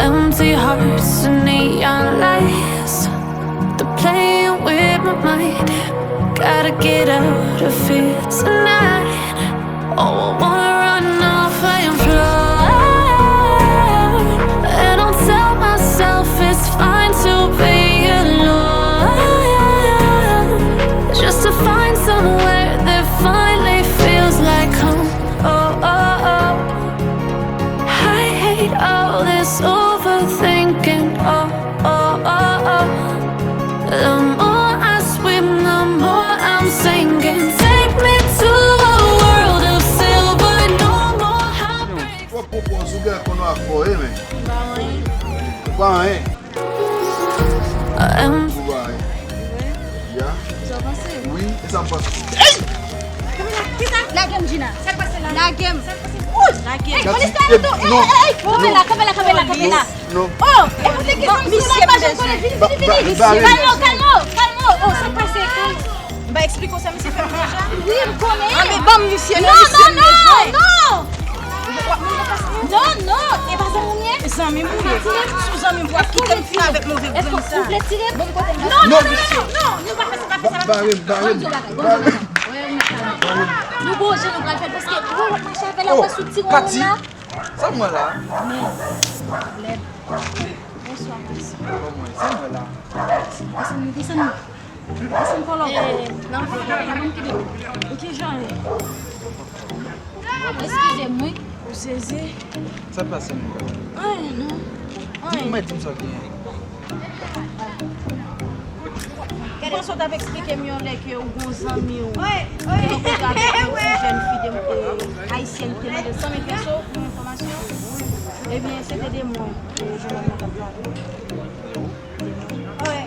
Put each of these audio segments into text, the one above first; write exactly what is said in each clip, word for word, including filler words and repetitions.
Empty hearts and neon lights. They're playing with my mind. Gotta get out of here tonight. Oh, I wanna run off and fly. And I'll tell myself it's fine to be alone. Just to find somewhere that finally feels like home. Oh, oh, oh. I hate all this overthinking. Oh, oh, oh, oh. The more I swim, the more I'm sinking. Take me to a world of silver, no more heartbreak. Twòp pwopòz ou gen konnen ak fò e men. Ou pa anyen. Ou pa anyen. Ya. Wi, e sa m panse. Lage m, Gina. Lage m. Lage m. Ey, polis la tou. Ey, ey, ey. Kanpe la, kanpe la, kanpe la, kanpe la. Non. Oh, e pote ki zam sou la, pa janm konnen. Vini, vini, vini. Kalmo, kalmo, kalmo. Oh, sa k pase? M pa eksplike w sa misye fè m deja? Wi, m konnen. Ah, men ban m misye non, misye m bezwen. Non, non, non. Non, non, e pa zanmi w ye? Zanmi m ou ye? Sou zanmi m pou ap kite m fini avèk move grenn sa. Èske ou vle tire m? Non, non, non, non, nou pa fè sa, pa fè sa, pa fè sa. Bare m, bare m, bare m. Nou gon jan nou pral fè l paske ou wè lòt mache avè l ap sou ti wonm la. Sa m wè la? Men, lèd. Bonswa, bonswa. Kòman w ye? Sa m wè la? Desann, desann, desann kòlò. Eh, nan fò, pa ban m kite. Ou ki jan ye? Eskize m, wi. Ou sezi? Sa k pase, mon gars? Anyen, non. Di m, anyen. Di m sa w genyen. Ou panse w t ap eksplike m yon lè ke ou gon zanmi w te rankontre avèk yon ti jèn fi de, eh, ayisyèn ki te mande san mil peso pou enfòmasyon? Ebyen, se te de mwen ke jèn òm nan t ap pale. Wi.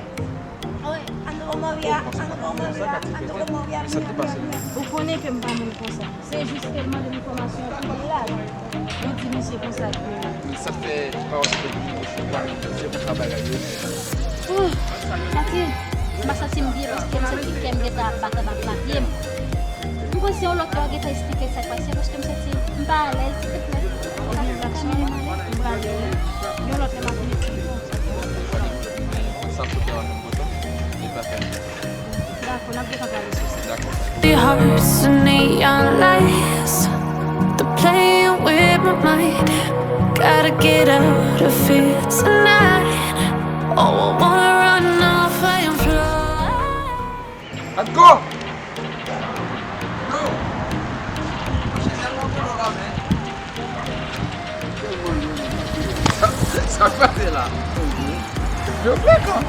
Wi. Andro Maria, Andro Maria, Andro Maria. Ou konnen ke m pa moun konsa. Se jis ke l mande m enfòmasyon pou li la. Mwen di misye konsa ke. Sa fè pa wè se pou mwen, se pou travay la yo. Ooh, Tati, m pa santi m byen paske m santi kè m gentan ap bat anba pye m. M panse yon lòt lè w gentan eksplike sa k pase paske m santi m pa alèz, silvouplè. Ebyen, gason, m prale yon lòt lè m ap vin eksplike w sa k pase. Sa pou te wè kontan, li pa fè. Dakò, n ap gentan pale sou sa. Dakò. The hearts and neon lights, they're playing with my mind. Gotta get out of here tonight. Oh, I wanna run off and fly. Let's go! Yo! Mwen se tèlman kontan la, men. Sa, sa k pase la? Yo frekan.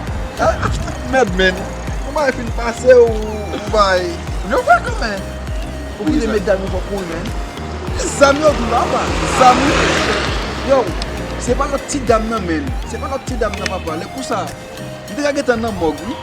Mèd, men. Ou bay fin pase ou, ou bay. Yo frekan, men. Ou kite medam yo fò kouri, men. Zam yo tou la, pa. Zam yo. Yo, se pa lòt ti dam nan, men. Se pa lòt ti dam nan, papa. Lè konsa. M te ka gentan nan mòg, wi.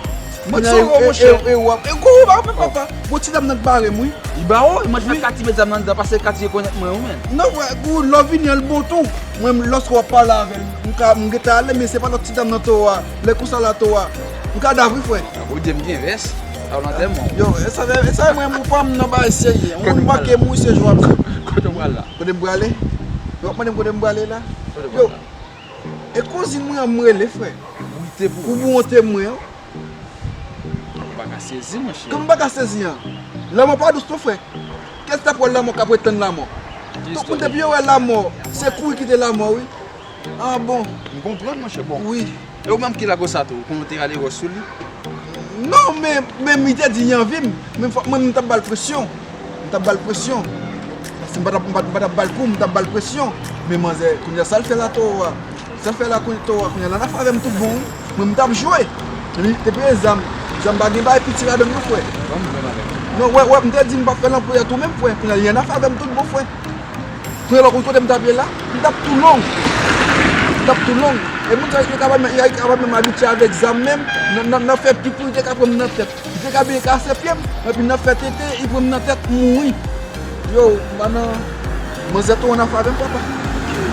Mwen di w, e, e, e, w ap, e, kou, w ap, papa. Bon, ti dam nan t bare m, wi. Li ba w, mwen t fè Katy met zam nan anndan, paske Katy rekonèt mwen, wi, men. Non, frè, kou, lè w vini an, l bon tou. Mwen, lòske w ap pale avè l, m ka, m gentan ale, men se pa lòt ti dam nan to a. Lè konsa la to a. M ka dav, wi, frè. Ou di m gen vès, sa w lantèman. Yo, e sa, e sa, mwen, m pa m nan bagay serye. Ou manke m, wi, se jou ap di. Kote w pral la? Kote m prale? Yo, w ap mande m kote m prale la? Yo. E kouzin mwen an m rele, frè. Ou bwonte mwen an. Ou pa ka sezi, monchè. Kòman m pa ka sezi an? Lanmò pa dous non, frè. Kès t ap wè lanmò k ap ret tann lanmò? Tout moun depi yo wè lanmò, se kouri kite lanmò, wi. Ah bon. M konprann, monchè, bon. Wi. E ou menm ki lage w sa tou, ou konnen w te rale wòch sou li? Non, men, men li te di li anvi m. Men fòk mwen, m t ap ba l presyon. M t ap ba l presyon. Paske m pa t ap, m pa t, m pa t ap ba l kou, m t ap ba l presyon. Men manzè, kounye a sa l fè la, towo a. Sa l fè la, kounye, towo a, kounye a la nan afè avè m tout bon, wi. Mwen, m t ap jwe. Li te peye zam. Zam pa gen bagay piti ladan l, non, frè. Non, wè, wè, m te di m p ap fè l anployè tou menm, frè. Kounye a li nan afè avè m tout bon, frè. Premye lè w konn kote m t ap ye la, m t ap tou long. M t ap tou long. E moun sa yo kapab, yo kapab menm abitye avèk zam menm, nan, nan, nan fè pi pou li te ka pran m nan tèt. Li te ka byen kase pye m, epi nan fè tete, li pran m nan tèt, m mouri. Yo, m pa nan, manzè tou an afè avè m, papa.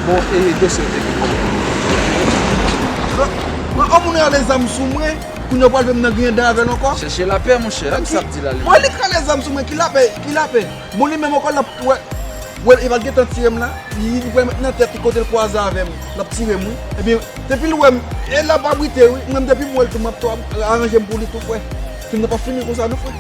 Bon, e dosye w te gen? Bon, bon, yon moun rale zam sou mwen, Kounye a w pral vin nan griyen dan avè l ankò? Chèche lapè, monchè. Sa k di la, li? Bon, li k rale zam sou mwen, ki lapè, ki lapè? Bon, li menm ankò, l ap, wè, wè, li pral gentan tire m la. Li, li pral met nan tèt li kote l kwaze avè m, l ap tire m, wi. Ebyen, depi l wè m, e l ap abrite, wi. Mwen, depi m wè l tou, m ap tou aranje m pou li tou, frè. Fim nan p ap fini konsa, non, frè.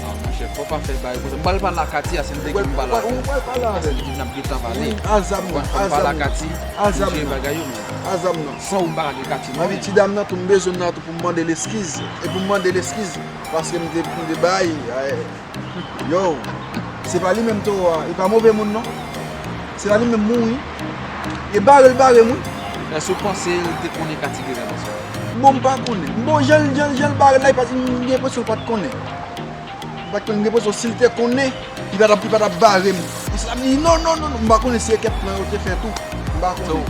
Ah, monchè, fò w pa fè bagay konsa. M pral pale a Katia, se m te gen m pale avè l. Ou pral pale avè l. Paske n ap gentan pale. Wi, a zam nan, a zam nan. Fò m pale a Katia, a zam nan. Bagay yo, men. A zam nan. San ou m pa lage Katia, non. Anvi ti dam nan tou, m bezwen l la tou pou m mande l eskiz. E pou m mande l eskiz, paske m te, m te bay, ay, yo, se pa li menm towo a, li pa move moun, non. Se pa li menm mouri. E bare l bare m, wi. Èske w panse l te konnen Katia gen rèv ansanm? Bon, m pa konnen. Bon, jan l, jan l, jan l bare l la, li pa, m gen enpresyon l pa t konnen. M pa t konn, m gen enpresyon si l te konnen, li pa t ap, li pa t ap bare m. Li sa, li, non, non, non, non, m pa konnen si e kèk plan yo te fè tou. M pa konnen. So,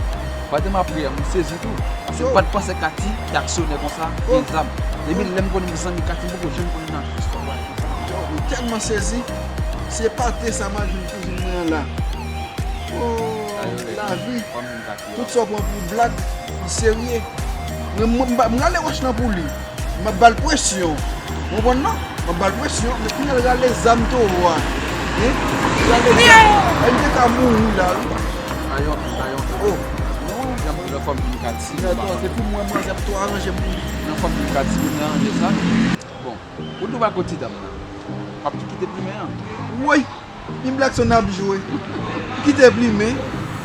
pandan m ap ri a, m sezi tou. Paske m pa t panse Katia te aksyonè konsa, gen zam. Depi lè m konnen m zanmi Katia, m poko janm konnen nan istwa. Yo, m tèlman sezi. Se pate sa m al jwenn kouzin mwen an la. Oh, lavi. Tout sa w pran pou blag, li serye. Mwen, mwen, m pa, m rale wòch lan pou li. M ap ba l presyon. Ou konprann non? M ap ba l presyon, men kounye a l rale zam towo a. Hein? L rale zam. Ay, m te ka mouri la, wi. Ayon, ayon. Oh. Non. Jan m di nan fòm vin kat si. Nan fòm vin kat si, m ap tou aranje m pou li. Nan fòm vin kat si, m aranje sa. Bon, ou tou pa kote dam nan. M ap tou kite plimen an. Woy! Pi Blackson ap jwe. Kite plimen.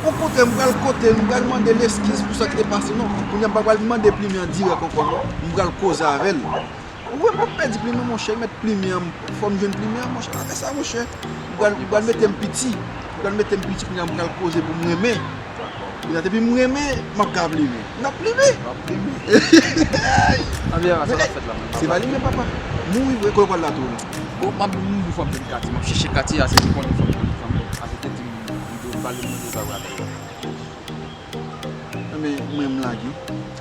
Okontrè, m pral kote, m pral mande l eskiz pou sa ki te pase, non. Kounye a m pa pral mande plimen an dirèk ankò, non. M pral koze avè l. Ou wè, m ap pèdi plimen, monchè. Mèt plimen an, fò m jwenn plimen an, monchè. Pa fè sa, monchè. M pral, m pral mete m piti. M pral mete m piti, kounye a m pral koze pou m renmen. Kounye a, depi m renmen, m ap ka plimen. M ap plimen. M ap plimen. Anbyen, sa k ap fèt la menm? Se pa li menm, papa. Mouri vre, kote w pral la tou la? Bon, m ap, m di fò m jwenn Katia. M ap chèche Katia, se li konnen fò m jwenn li kanmenm. Paske te di m, m di w pale, m di w sa w ap fè. Enben, mwen, m lage.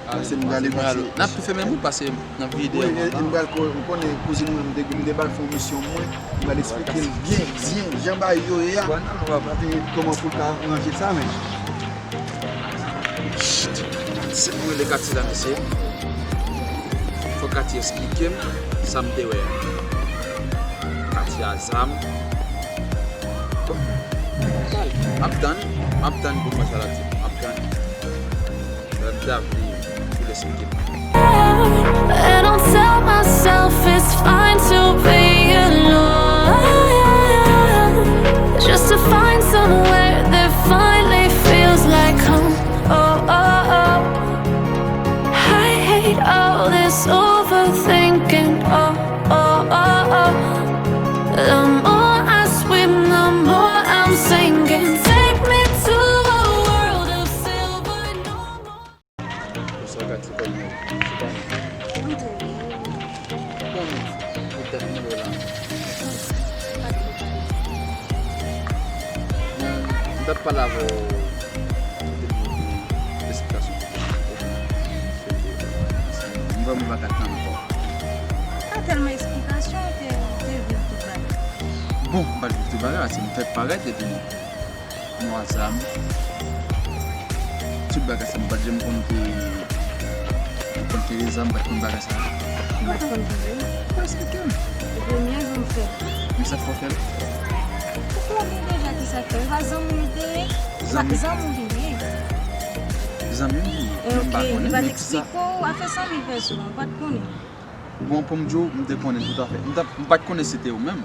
Paske m prale pase. N ap tou fè menm wout, paske nan videyo an la. M pral ko-, ou konnen kouzin mwen, m te, m te ba l fè yon misyon mwen, m pral eksplike l byen, byen, jan bagay yo ye a. Epi kòman pou l ka ranje sa, men. Se pou rele Katia la, mesye. Fò Katia eksplike m sa m te wè a. Katia zam. M ap tann, m ap tann pou mwen sa l ap di. M ap tann. Lè m t ap li, pou l eksplike m. And I'll tell myself it's fine to be alone. Just to find somewhere that finally feels like home. Oh, oh, oh. I hate all this overthinking. Oh, oh, oh, oh. The more I swim, the more I'm sinking. Take me to a world of silver, no more. Bonsoir, Katia, kòman w ye? Bon, m te vin wè w la. Bon, m t ap pale avè w. Ou te ban m yon esplikasyon. M vrèman pa ka tann ankò. Pa tèlman esplikasyon, ou te, ou te viv tout bagay. Bon, m pa t viv tout bagay, se m fèk parèt epi nou a zam. Tout bagay sa, m pa t janm konn ke, m konn ke zam, m pa t konn bagay sa. Ou pa t konn ki jan? Ou pa eksplike m. Se premye jou m fè l. Men sa k fè w fè l? Ou konnen deja ki sa k fè l. E pa zanmi m te ye. Zanmi? Zanmi w te ye. Zanmi m te ye. Men m pa konnen, men ki sa? Li pa t eksplike w afè san mil pèso a, ou pa t konnen. Bon, pou m di w, m te konnen toutafè. M t ap, m pa t konnen se te ou menm.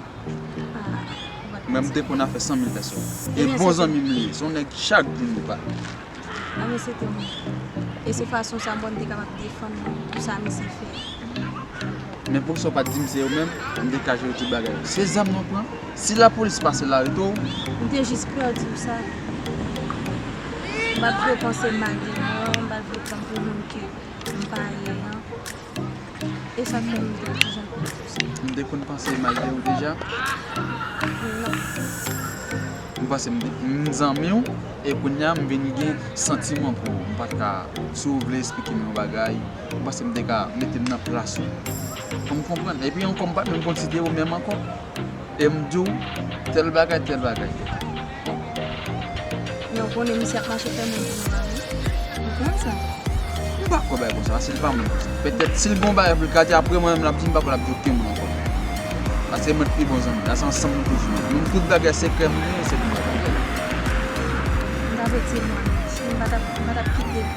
Ah, ou pa t konnen. Men m te konnen afè san mil pèso a. E bon zanmi m li ye. Se yon nèg chak jou nou pale. Ah, men se te ou menm. E se fason sa, bon, m te kapab defann pou sa misye fè. Men poukisa w pa t di m se ou menm, m te ka jere tout bagay. Se zam nou pran. Si lapolis pase l arete w. M te jis pè di w sa. M pa t vle panse mal de mwen, m pa t vle pran pou moun ke m pa ye an. E sa k fè m te di jan pou di w sa. M te konn panse mal de ou deja? Non. M panse m te, m zanmi w, e kounye a m vin gen santiman pou ou. M pa t ka, si w vle eksplike m yon bagay, m panse m te ka mete m nan plas ou. Pou m konprann. Epi ankò, m pa t menm konn si te ou menm ankò. E m di w, tèl bagay, tèl bagay. Men w konnen misye ap mache fè moun pou nou la, wi. Ou konn sa? Li pa kwè bagay konsa, paske li pa moun konsa. Petèt, si l gen yon bagay pou l ka di, apre mwen menm, l ap di m pa kwè l ap di okenn moun ankò. Paske mwen pi bon zanmi, la se ansanm nou toujou. Menm tout bagay sekrè m genyen, se pou mwen bagay. M t ap retire mwen, m pa t ap, m pa t ap kite l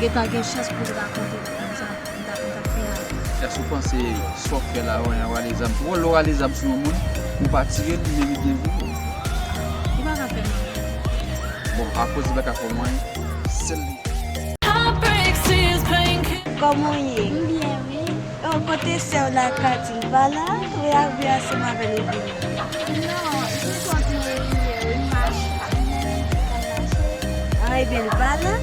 gentan gen chans pou l rakonte l konsa. M t ap, m t ap fè a. Èske w panse sa w fè la, w rale zam sou, lè w rale zam sou yon moun, ou pa tire l, li merite l tou? Li pa ka fè m anyen. Bon, akoz li pa ka fè w anyen, sèl li. Kòman w ye? M byen, wi. Oh, kote sè w la, Katy, li pa la? Wi, a, wi, ansanm avè l, li vini. Non, li kote li ye, li mache, li mache. Ah, ebyen, li pa la?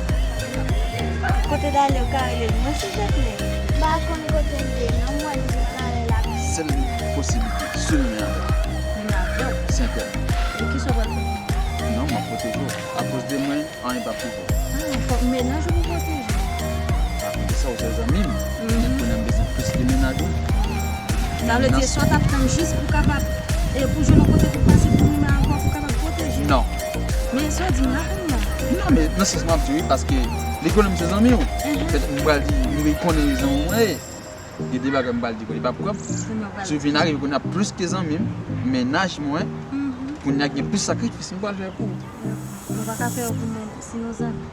Kote l ale, ou ka rele l mwen, silvouplè? M pa konn kote l ye, non, mwen, li pale la. Sèl posiblite, si w renmen avè l. Renmen avè w? Senpèl. E kisa w pral fè? Non, m ap pwoteje w. Akoz de mwen, anyen p ap rive w. Ah, fòk mennaj ou pou pwoteje. Akoz de sa, ou se zanmi m. Mhm. Men kounye a m bezwen plis ke mennaj ou. Sa vle di, sa w t ap tann jis pou kapab, e pou jwenn yon kote pou pase pou renmen avè w, pou kapab pwoteje. Non. Men sa w di m la kounye a. Non, men nan sans mwen ap di wi, paske li konnen m se zanmi w. Mhm. Petèt m pral di, m konnen li zanmi mwen ye. Gen de bagay m pral di, li p ap kwè m. Si w vin arive kounye a plis ke zanmi m, mennaj mwen, mhm, kounye a gen plis sakrifis m pral fè pou ou. Nou pa ka fè yo pou mwen, si nou zanmi.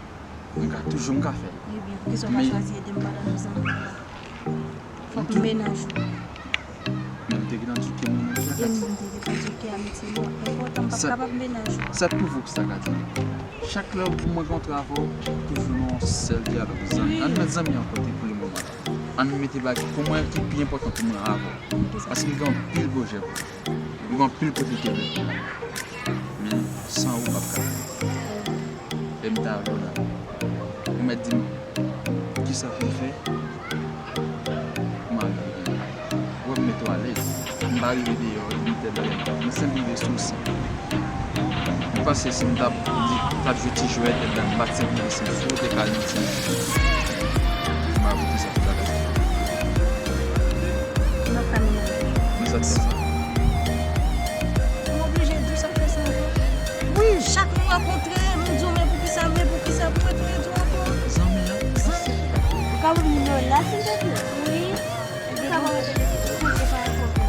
Mwen ka toujou, m ka fè l. Ebyen, poukisa w pa chwazi ede m pandan nou zanmi an? Fòk m mennaj ou. Men m te gentan di w ke mwen menm, e mwen te gentan di w ke amitié nou enpòtan, m p ap kapab mennaj ou. Sa t pwouve w ki sa ka di. Chak lè mwen rankontre avè w, toujou nan yon sèl dyalòg zanmi. Wi. Ann met zanmi an kote pou le moman. Ann mete bagay pou mwen ki pi enpòtan pou mwen avè w. Paske m gen anpil pwojè pou ou. M gen anpil kote ke m vle pou ou. Men san ou m p ap ka fè. E m ta vle w la. Ou mèt di m kisa pou m fè pou m al rive. Wè m mete w alèz. M pa rive deyò, m tèt dèyè. Mwen senp rive sou w senp. Mwen panse si m t ap di, t ap jwe ti jwèt, ebyen m pa t senp rive senp sou w, te ka al nan senp. M pa vote sa pou bagay sa. M ap ka mennaj ou. Men sa t fè sa. Ou oblije di w sa k fè sa ankò? Wi. Chak nou rankontre, m di w men poukisa, men poukisa, pou mwen touye di w ankò. Zanmi an. Zanmi. Ou ka ban m nimewo l la, silvouplè? Wi. Ou ka ban mwen telefòn, pa gen pwoblèm.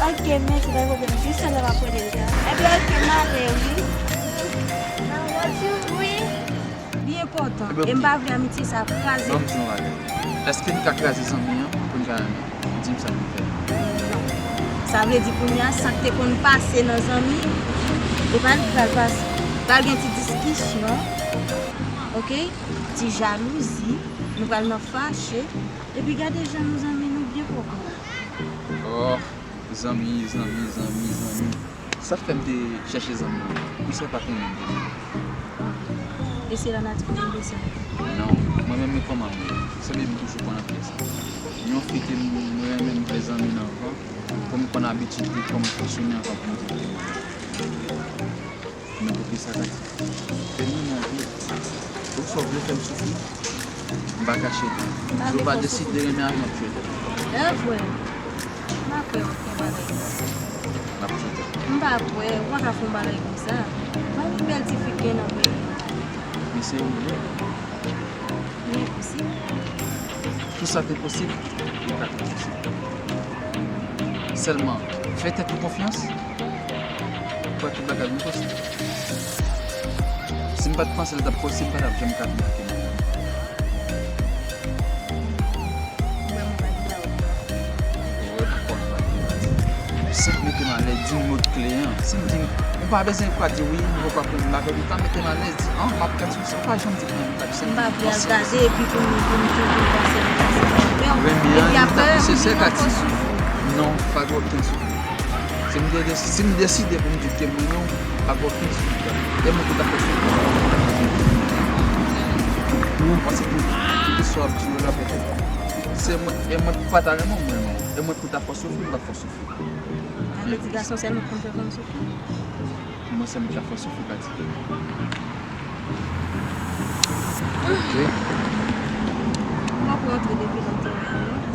Ok, mèsi, pa gen pwoblèm. Jis talè m ap rele l. Ebyen, ok, m ale, wi. Wi. Li enpòtan. Ebyen, e m pa vle amitye sa kraze. Ban m di yon bagay. Èske n ka kraze zanmi an pou n ka renmen? Di m sa pou n fè. Non. Sa vle di kounye a, sa k te konn pase nan zanmi, e pa l ki pral pase. Pral gen ti diskisyon, ok? Ti jalouzi, nou pral nan fache. Epi gade jan nou zanmi nou byen pwòp. Oh, zanmi, zanmi, zanmi, zanmi. Sa fè m te chèche zanmi an. Pou sa pa te menm te menm. E se lanati ki te vle sa. Non, mwen menm e kòman m ye. Se li m toujou pran nan pyès. Yon fi ke m renmen, m fè zanmi l anvan. Pou m konn abitid li, pou m fonksyone anvan pou m te kite mwen. Men pou ki sa ka di? Fè m renmen anpil. Ou sa w vle fè m soufri? M pa kache tou. Si w pa deside renmen avè m, m ap tchwe tèt. E vre. M pa kwè w fè bagay konsa. M ap tchwe tèt. M pa kwè, ou pa ka fè yon bagay konsa. Pa gen bèl ti fi k gen nan peyi a. Men se ou vle. Li enposib. Tout sa k enposib, li ka vin posib. Sèlman, fè tèt ou konfyans, ou kwè tout bagay vin posib. Si m pa t panse l t ap posib, m pa t ap janm ka vin kite mwen. Ou wè m pa di la ou. Ou wè m konn pa di la. Senp mete m alèz, di m mo kle an. Si m di, ou pa bezwen kwa di wi, m poko ap renmen bagay, ou pa mete m alèz, di, an, m ap gad sou sa, ou pa janm di anyen, m pa di sa. M pa vle al gade, epi pou m, pou m toujou panse, m panse. Men renmen an, epi apre, se, se ou di m ap soufri. Non, pa gen okenn soufri. Si m te, si m deside pou m di ke m renmen w, pa gen okenn soufri. E mwen ki ta fè soufri. Ou panse ke tout istwa ap di yo la petèt. Se mwen, e mwen ki pa ta renmen w, mwen renmen w. E mwen ki ta fè w soufri, m pa fè w soufri. Sa vle di gason sèlman k konn fè fanm soufri? Mwen sèlman ki ta fè w soufri, Katy. Ok. M pa pou antre depi lontan, non.